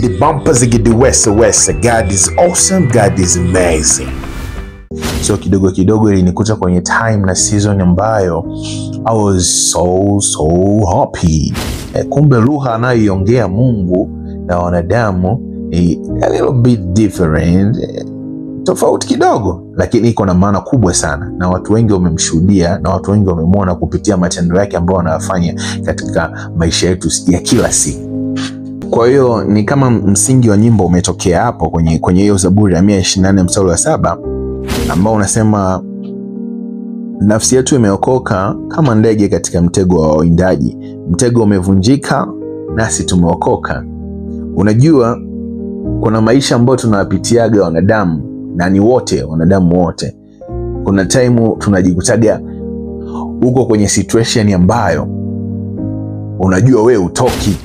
Ziggy bumper, ziggy wesa wesa. God is awesome, God is amazing. So kidogo kidogo ilinikuta kwenye time na season ambayo I was so so happy. Kumbe lugha anayoiongea Mungu na wanadamu ni a little bit different, tofauti kidogo, lakini iko na maana kubwa sana, na watu wengi wamemshuhudia na watu wengi wamemwona kupitia matendo yake ambayo anayafanya katika maisha yetu ya kila siku. Kwa hiyo ni kama msingi wa nyimbo umetokea hapo kwenye hiyo Zaburi ya 124 mstari wa 7 ambao unasema nafsi yetu imeokoka kama ndege katika mtego wa wawindaji, mtego umevunjika nasi tumeokoka. Unajua kuna maisha ambayo tunayapitiaga wanadamu, na ni wote wanadamu wote. Kuna time tunajikutaga uko kwenye situation ambayo unajua we utoki.